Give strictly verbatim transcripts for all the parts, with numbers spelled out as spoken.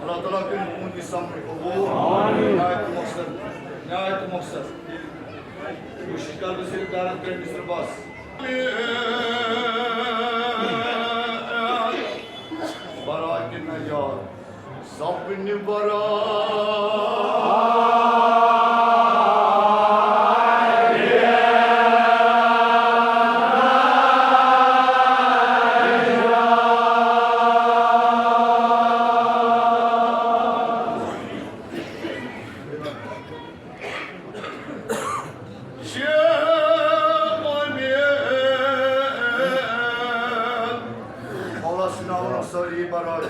اللہ تعالیٰ کٔرِن تُہُنٛد یہِ سفر قبوٗل۔ آمین۔ نہایت مۄخصر، نہایت مۄخصر۔ کوٗشِش کَرٕ بہٕ صرف دَرد کٔرِتھ مِصرٕ بس۔ برات نجات سپنہِ برات۔ شیخ امین۔ مولا سٕنٛدِ ناوٕ سٲری برات۔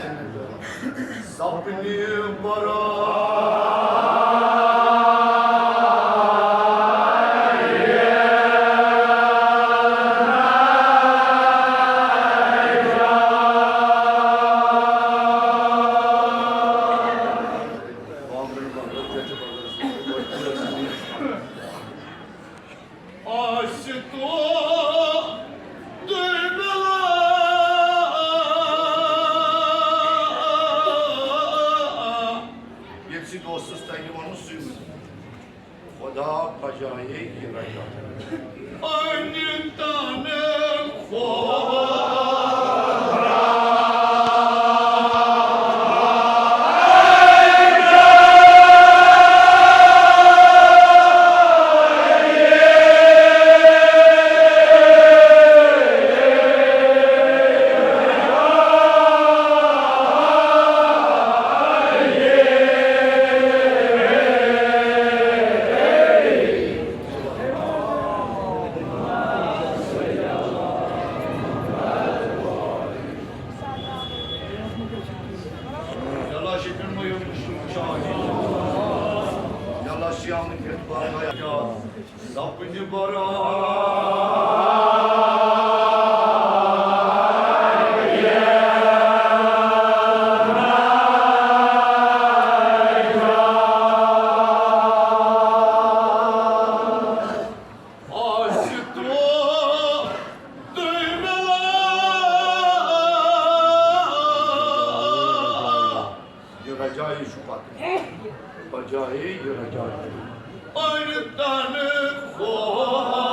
سپنہِ برات۔ آسہِ تو تُہۍ مِلان۔ ییٚمہِ سۭتۍ اوسُس تۄہہِ وَنُن سُے ؤنِو۔ خدا بجایے یہِ رجا۔ پننہِ تنہٕ خۄدا۔ یلا شکن مو یوم شو شاہی۔ یلا شیام کت بارگاہ۔ سپنہِ برات۔ آسہِ تو تُہۍ مِلان۔ یہِ رجایی چھُ پکان۔ بجایے یہِ رجایی۔ پننہِ تنہٕ خۄدا۔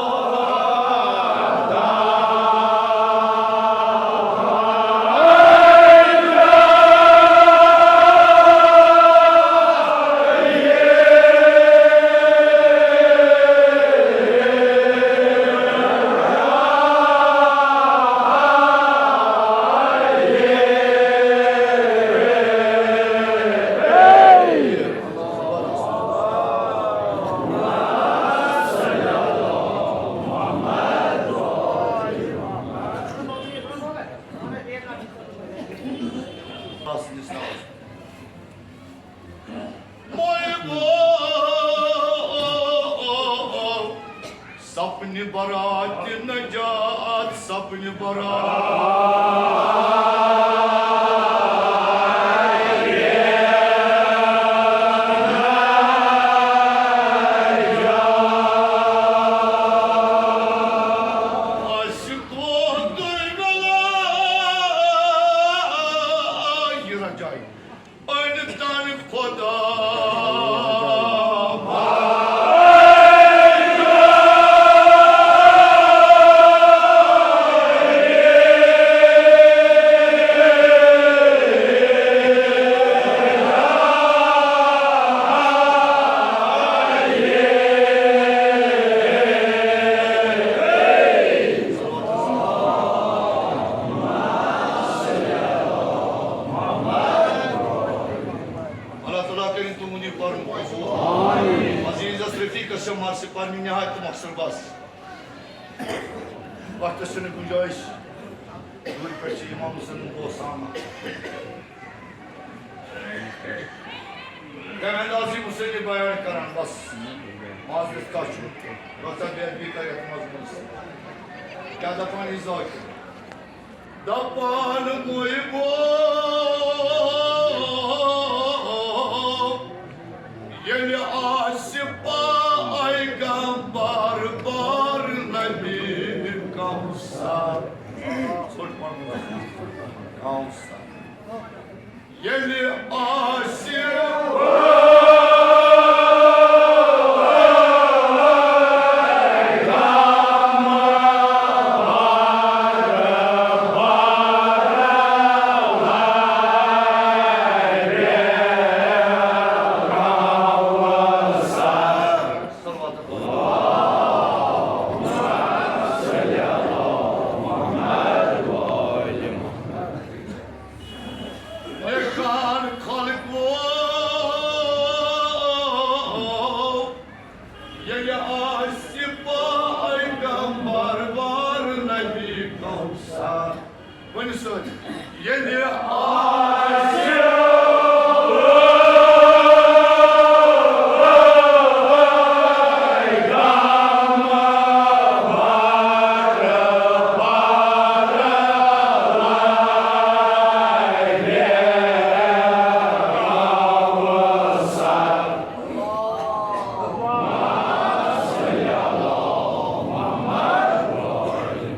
سپنہِ برات نجات، سپنہِ برات۔ آسہِ تو تُہۍ مِلان۔ یہِ رجایی۔ پننہِ تنہٕ خۄدا۔ اللہ تعالیٰ کٔرِن تُہُنٛد یہِ پَرُن قبوٗل۔ عزیٖزَس رفیٖقَس چھےٚ مرثی پَرنہِ نہایت مۄخصر بس۔ وقتَس چھَنہٕ گُنجٲیِش۔ دوٗرِ پٮ۪ٹھ چھِ اِمام حُسینُن بوسان۔ تَمہِ اندازٕ یہِ مُصنِف بیان کران، بس۔ معذرت کَتھ چھُ؟ رۄژھا بے ادبی کَر یَتھ منٛز ووٚنُس۔ کیٛاہ دَپان یہِ ذاکر؟ دپان محبو، ییٚلہِ آسہِ پیغمبر بار نبی کوثر۔ ژھوٚٹ پنُن۔ کوثر۔ ییٚلہِ آسہِ لیکھان خلقو، ییٚلہِ آسہِ پیغمبر وار نبی کوثر۔ ؤنِو سۭتۍ، ییٚلہِ آسہِ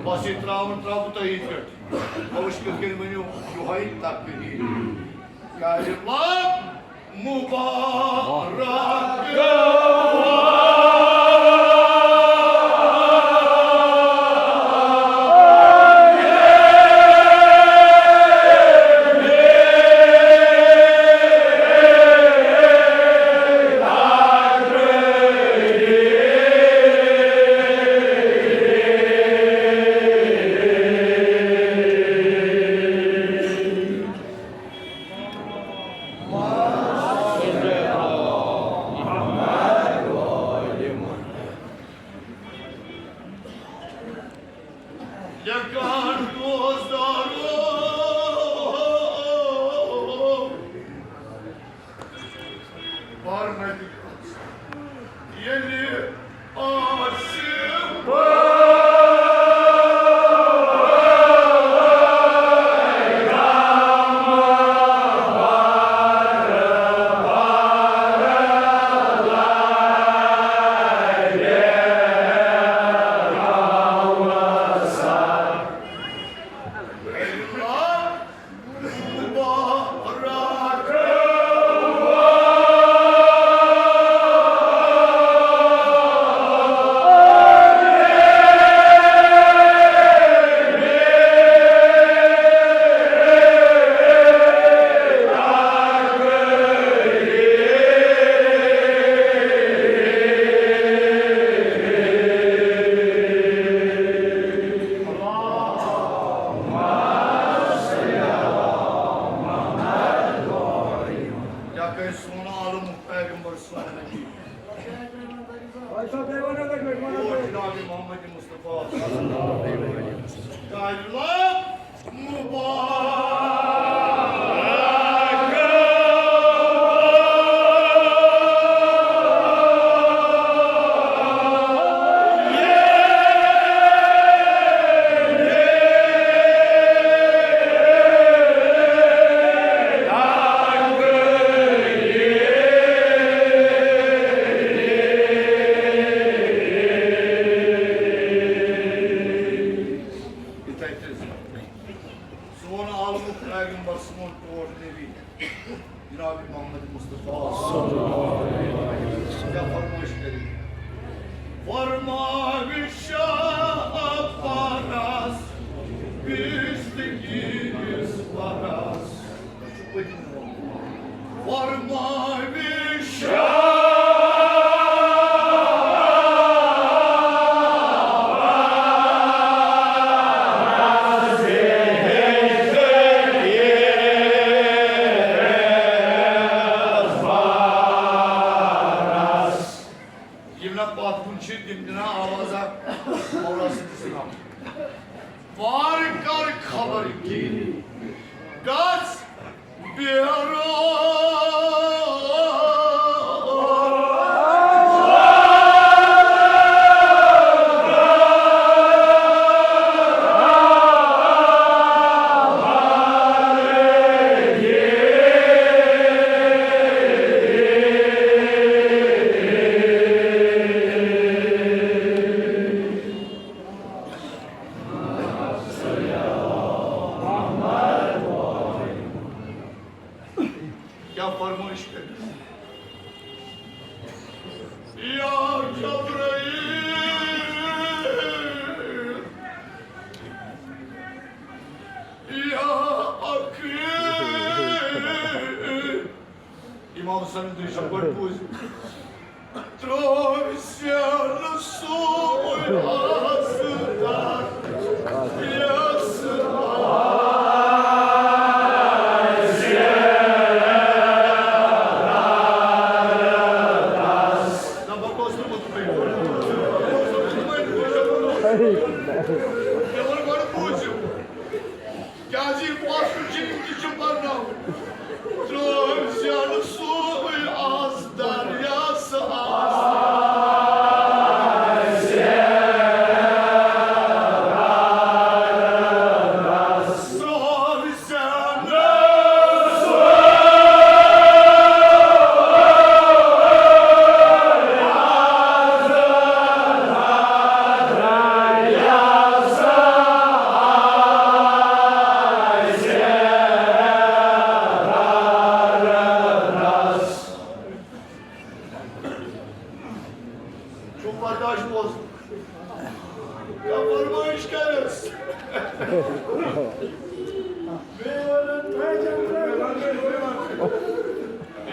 بس یہِ ترٛاوُن ترٛاوٕ بہٕ تۄہی پٮ۪ٹھ۔ بہٕ وٕچھٕ کِتھ کٔنۍ ؤنِو یِہوٚے تقریر۔ کَرِ لَب مُبارک۔ لیکھان دوستارو، پرنہٕ تہِ ییٚلہِ آسہِ۔ کیٛاہ کَرِ سون عالم پیغمبر سون نبی؟ او جناب محمد مصطفیٰ۔ کَرِ لَب مُبارک۔ یِتھَے کٔنۍ سون عالمُک پیغمبر، سون ٹوٹھ نبی، جناب محمد مصطفیٰ صلی اللہ علیہ وسلم کیٛاہ فرمٲیش کٔرِو؟ فرمٲوِش شاہ عباس بہشت کِس پرس۔ فرمٲوِش شاہ یِم نہ پتھ کُن چھِ، تِم دِنہ آواز اکھ مولا سٕنٛدِس ناوَس۔ وارٕ کر خبر کِنۍ گژھ بیرون۔ فرمٲیش کٔرِو۔ یا جبرائیل، یا اخی۔ امام حسین، تُہۍ چھِو گۄڈٕ بوٗزِو۔ ترٛوو زینہٕ سُے آسہٕ تَتھ یَس آسہِ۔ نہ، بہٕ گوٚژھ نہٕ مطمئن۔ بہٕ گوٚژھ نہٕ مطمئن۔ مےٚ ووٚن گۄڈٕ بوٗزِو۔ کیٛازِ یہِ پَتھ چھِ یِم تہِ چھِ پَرناوٕنۍ۔ ترٛٲوۍ زٮ۪ن سُے آس دَریاس آس۔ ترٛٲوۍ زٮ۪ن سُے آس دَریاس چھُ برداشت بوزُن۔ کیٛاہ فرمٲیِش کَرٮ۪س؟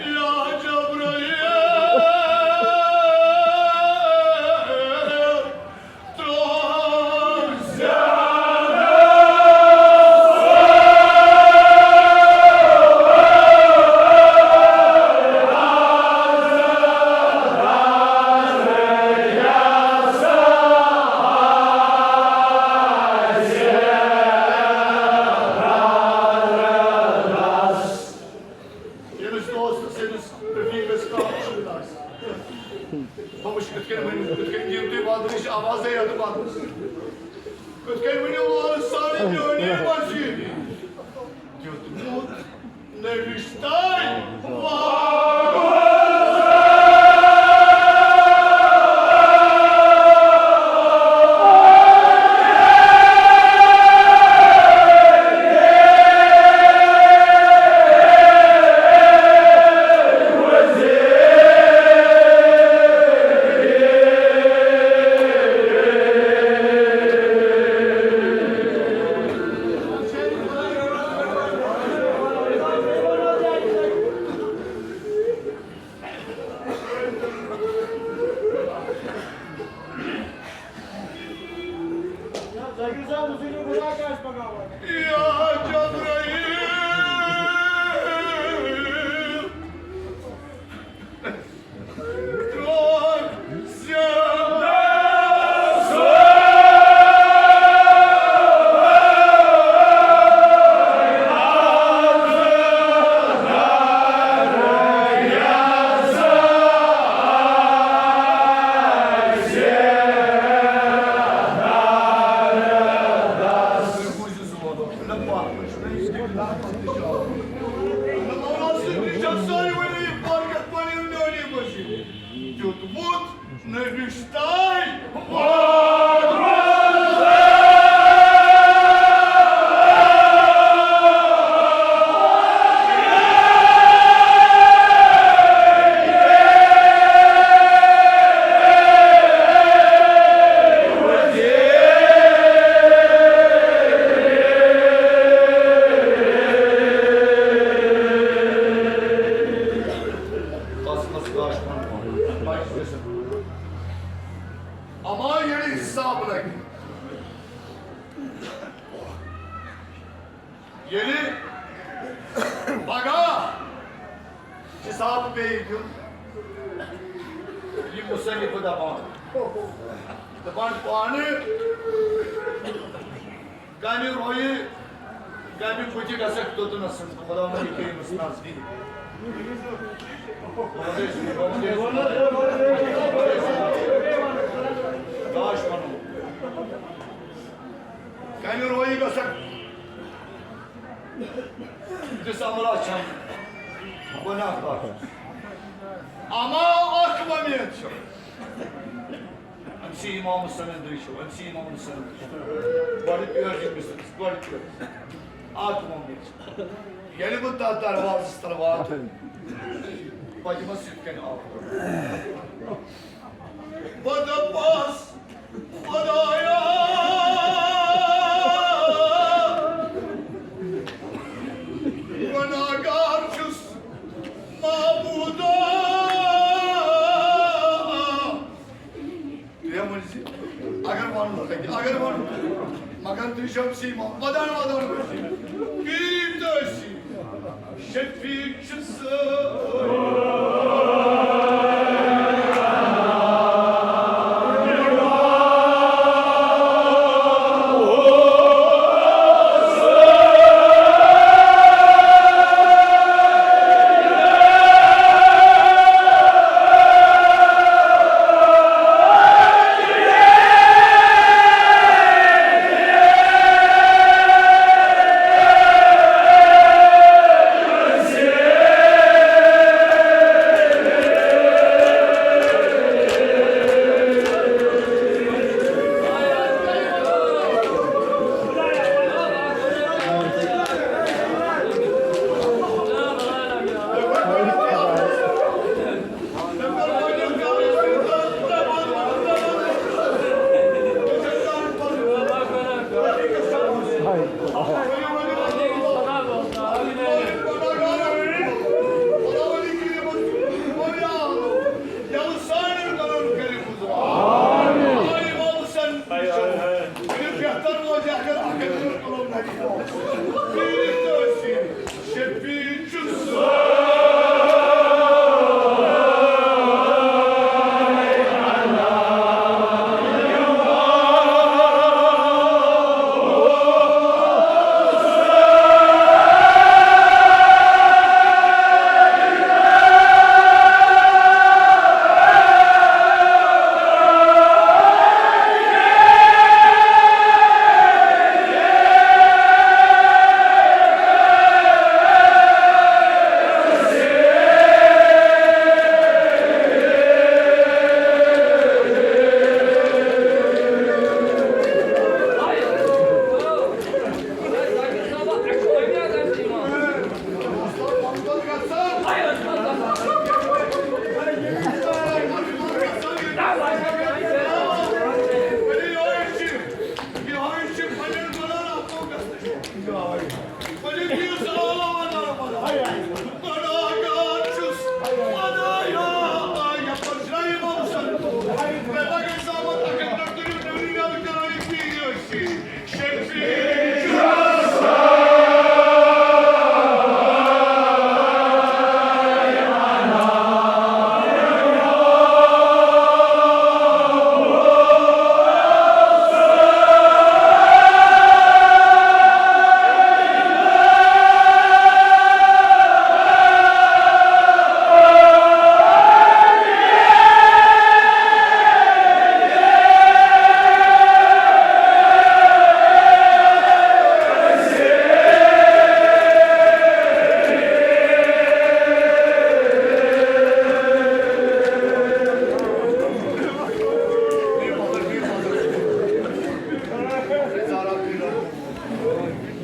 یا جبرائیل، ییٚمِس دوستس، ییٚمِس رفیقس کانٛہہ مُشکِل آسہِ۔ بہٕ وٕچھٕ کِتھ کٔنۍ ؤنِو، کِتھ کٔنۍ دِیِو تُہۍ وعدٕ، یہِ چھِ آواز زیادٕ وعدٕ۔ کِتھ کٔنۍ ؤنِو وعدٕ سانہِ میٛٲنی وزیٖری؟ دیُتمُت نٔوِس تام وعدٕ۔ یا جبرائیل، ترٛوو زیادٕ۔ دیُتمُت نٔوِس تام وعدٕ۔ اما ییٚلہِ حساب لگہِ، ییٚلہِ پگاہ حساب پیٚیہِ دیُن، یہِ مُصنِف دَپان، دَپان پانہٕ، کَمہِ رویہِ، کَمہِ بُتھِ گژھکھ توٚتنَس، خۄداوندِ کریٖمَس نزدیٖک۔ داش پَنُن۔ کَمہِ رویہِ گژھکھ؟ دِس عملہ چھَم گۄناہ کار۔ اما اکھ وۄمید چھَم۔ أمۍ سٕے امام حسینَن دٔچھو، أمۍ سٕے امام حسینَن دٔچھو۔ گۄڈٕ پیٲرۍ زِ مِصرَس، گۄڈٕ پیٲرۍ زِ۔ اکھ وۄمید۔ ییٚلہِ بہٕ تتھ دروازس تل واتہٕ، بہٕ دِمس یِتھ کٔنۍ آوُر۔ بہٕ دپس، خدایا، گناہگار چھُس، معبودا۔ تُہۍ ہا ؤنِو زِ اگر وَنُن لَگہِ، اگر وَنُن لَگہِ، مگر تُہۍ چھِو سیٖما ودان ودان ؤسِتھ۔ پیٖر تہٕ ٲسی، شفیع چھُ سٲری۔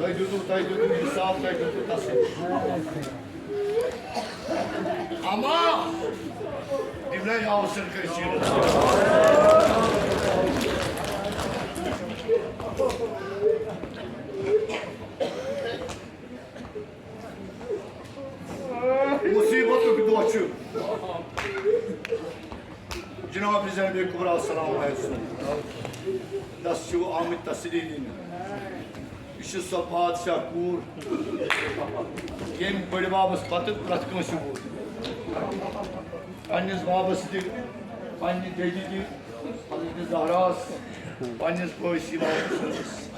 تۄہہِ دیُتوٕ، تۄہہِ دیُتوٕ انصاف، تۄہہِ دیُتوٕ تصدیق۔ اما دِمنے آو سن کٔشیٖرِ۔ مُصیٖبتُک دۄہ چھُ۔ جناب زینب کبریٰ سلام علیہ وسلم۔ تس چھِ آمٕتۍ تسلی دِنہِ۔ یہِ چھِ سۄ بادشاہ کوٗر، ییٚمۍ بٔڈِ ببس پتہٕ پرٛٮ۪تھ کٲنٛسہِ ووٚن۔ پننِس ببس تہِ، پننہِ دٮ۪دِ تہِ، حضرت زہراہس، پننِس بٲیِس امام حسینس،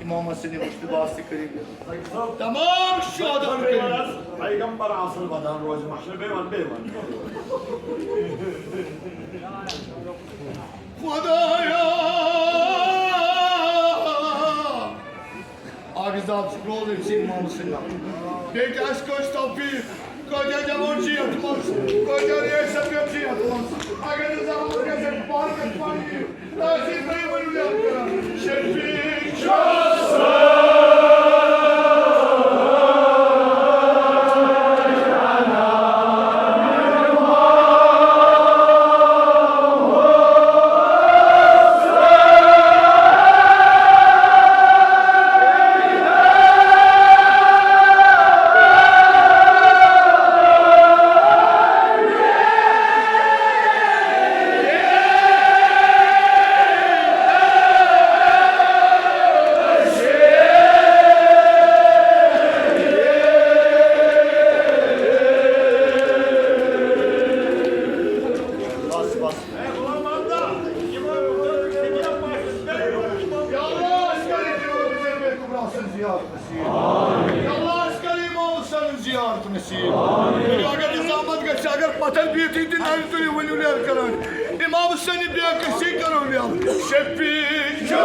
امام حسن مجتبیٰ ہس تہِ کٔرِو۔ تمام شہداہن کٔرِو۔ پیغمبر آسن ودان روزِ محشر، بیٚیہِ ون، بیٚیہِ ون۔ خدایا، اکھ زٕ ہتھ چھُ روزُن أمۍ سٕنٛدِ امام سٕنٛدِ ناوٕ۔ بیٚیہِ تہِ آسہِ کٲنٛسہِ توفیٖق، کٲتیٛاہ جوان چھِ یتھ منٛز، کٲتیٛاہ ریش سفید چھِ یتھ منٛز۔ اگر نہٕ زحمت گژھِ، پانہٕ گژھِ پنٕنۍ۔ تٔمۍ سٕے تُہۍ ؤنِو یَتھ کَران، شفیع چھُ نصیب۔ اگر نہٕ زحمت گژھِ، اگر پتھر بِہتھٕے تہِ نرِ تُلِو، ؤنِو نیر کران۔ امام حسین بے کسی کرو نیر۔ شفیع چھُ۔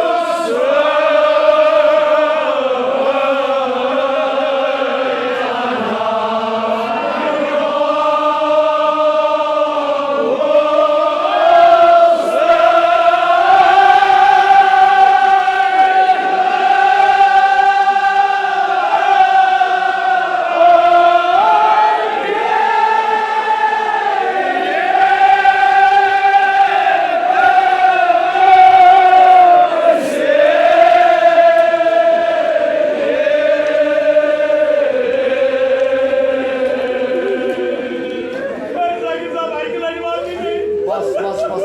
بس، بس، بس۔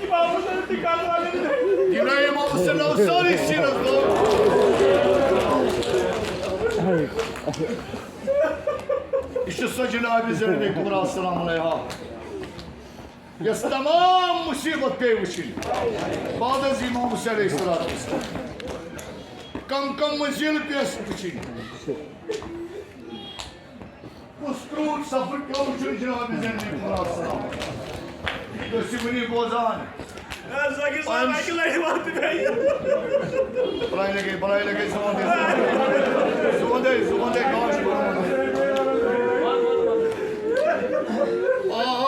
امام حسین تہِ کتھ ونان۔ یہِ نہ امام حسین آو سٲری سیٖنس لوٚگ۔ یہِ چھُ سۄ جناب زینب کبریٰ سلام علیہا، یۄس تمام مصیبت پیٚیہِ وٕچھِنۍ بعد از امام حسین علیہ الصلوۃ والسلام۔ کم کم منزل پیٚیَس وٕچھِنۍ۔ کُس کرٛوٗٹھ سفر کیٛاہ وٕچھُن جناب زینب کبریٰ سلام۔ تُہۍ چھِو وٕنی بوزان۔ ہے، زٲگِر صٲب، اَمہِ اَکہِ لَٹہِ واتہِ مےٚ یہِ۔ بَلاے لَگے، بَلاے لَگے، زُوَن دے، زُوَن دے، زُوَن دے، گاش بَلاے۔ آے،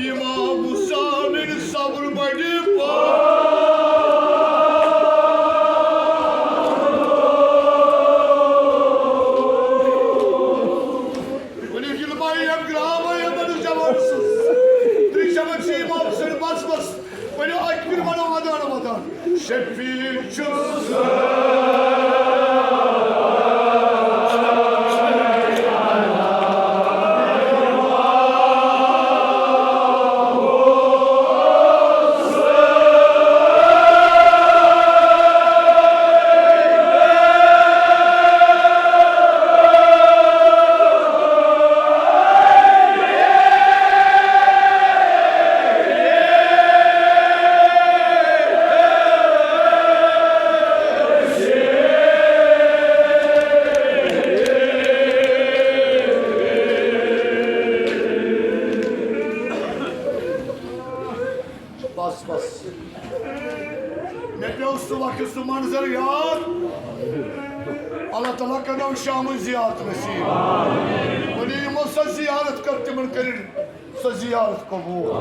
امام حسین صبر بڑی پا۔ ؤنِو یِلمایہِ یَم گرٛامہٕ یِمَن جوان سٕنٛز۔ ترٛےٚ جوان چھِ امام حسین بس بس۔ ؤنِو اَکہِ پھِرِ وَنو ودان ودان۔ شفیع چھُس۔ بس، بس۔ مےٚ پیوٚو سُہ وقت، سُہ منظر یاد۔ اللہ تعالیٰ کرناو شامٕچ زیارت نصیب۔ وۄنۍ یِمو سۄ زیارت کٔر، تِمن کٔرِن سۄ زیارت قبول۔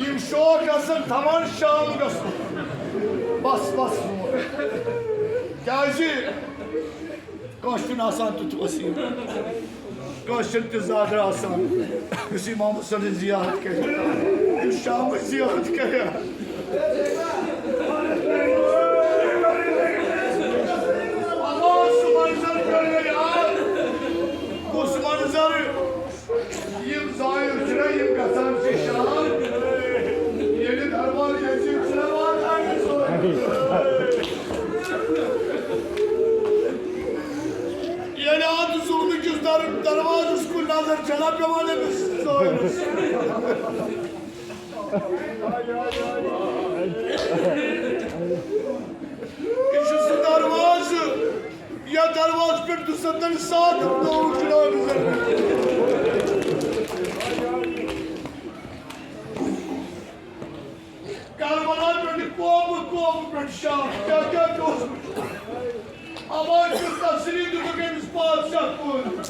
یِم شوق آسن تھاوان شام گژھُن۔ بس، بس۔ کیازِ؟ کٲنٛسہِ چھُنہٕ آسان تیُتھ وسیٖلہٕ۔ کٲنٛسہِ چھُنہٕ تیُتھ زادٕ آسان، یُس امام حسنٕچ زیارت کرِ، یُس شامٕچ زیارت کرِ۔ اللہ سُہ منظر کٔرِو یاد۔ کُس منظر؟ یِم زایِر چھِنہ، یِم گژھان چھِ شام، ییٚلہِ دربار یزید چھِنہ واتان، ییٚلہِ اَتھ ظُلمہٕ کِس در-، دروازَس کُن نظر چھَنہ پٮ۪وان أمِس زٲیِرَس۔ یہِ چھُ سُہ دروازٕ، یَتھ دروازٕ پٮ۪ٹھ دُسَتَن ساتَن نوٚو جناب زَن۔ کربلا پٮ۪ٹھ کوپہٕ، کوپہٕ پٮ۪ٹھ شام، کیٛاہ کیٛاہ اوس؟ اَما چھُ تسلی دیُتُکھ أمِس بادشاہ کُن۔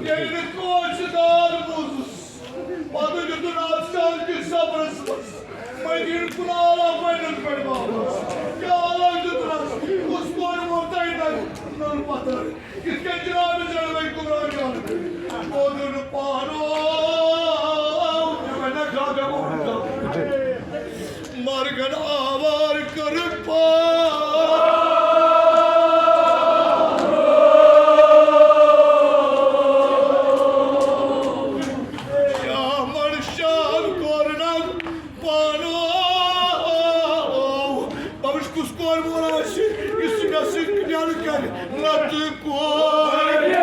ییٚلہِ نہٕ کٲنٛسہِ داد بوٗزُس، پتہٕ دیُتُن اَتھ شال کِس صبرس منٛز۔ مدیٖنہٕ کُن آلا پنٛنٮ۪ن پٮ۪ٹھ واپس۔ کیٛاہ آلا دیُتُن اَتھ؟ کُس کورِ ووٚن تۄہہِ نَرِ نٔر پتھر؟ کِتھ کٔنۍ جناب زینب کبریٰ جان؟ ووٚنُن پانو، مےٚ وَنہِ نہ گاڈٕ ووٚن۔ مرگن آوار کٔرٕکھ پاک۔ شاہ مر شاہ کورنگ پانو۔ بابا، یہِ کُس کورِ وول آسہِ، یُس مےٚ سۭتۍ نیرٕ کرِ؟ نتہٕ کورِ۔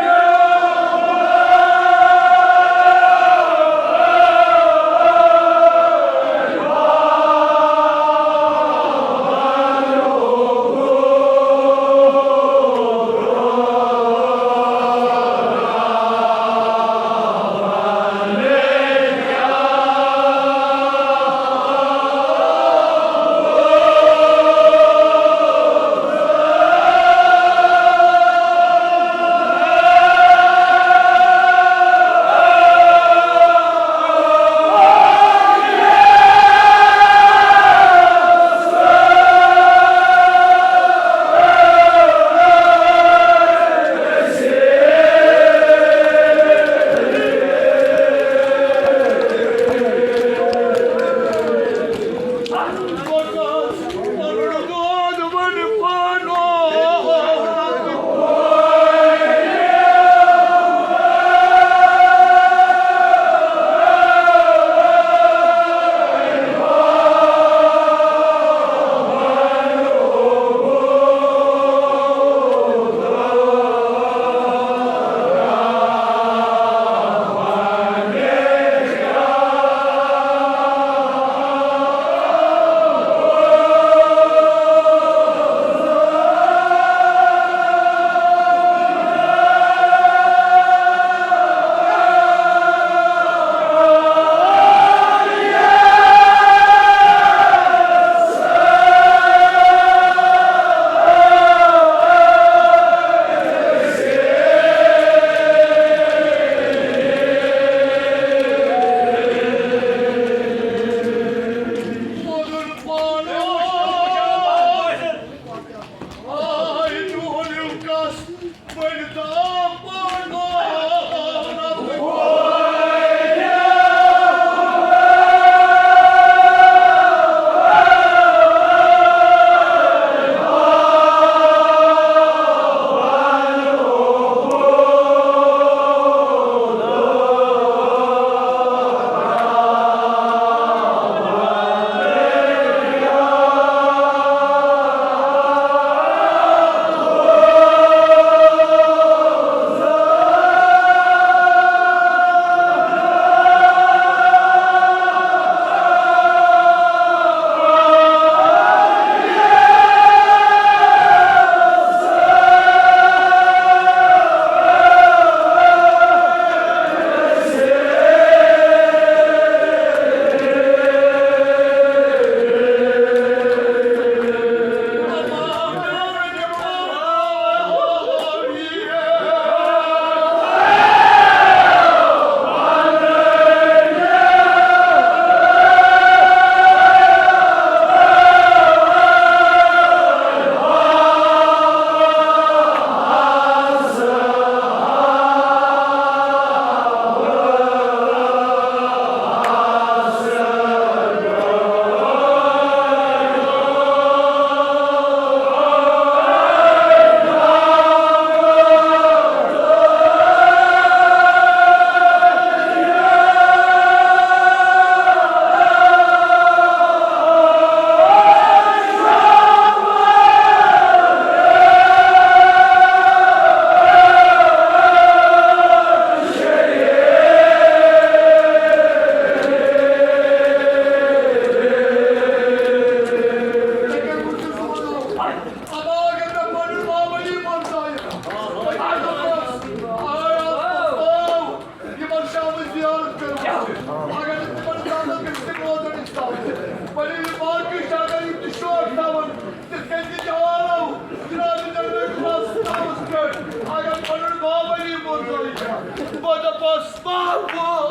Small boy.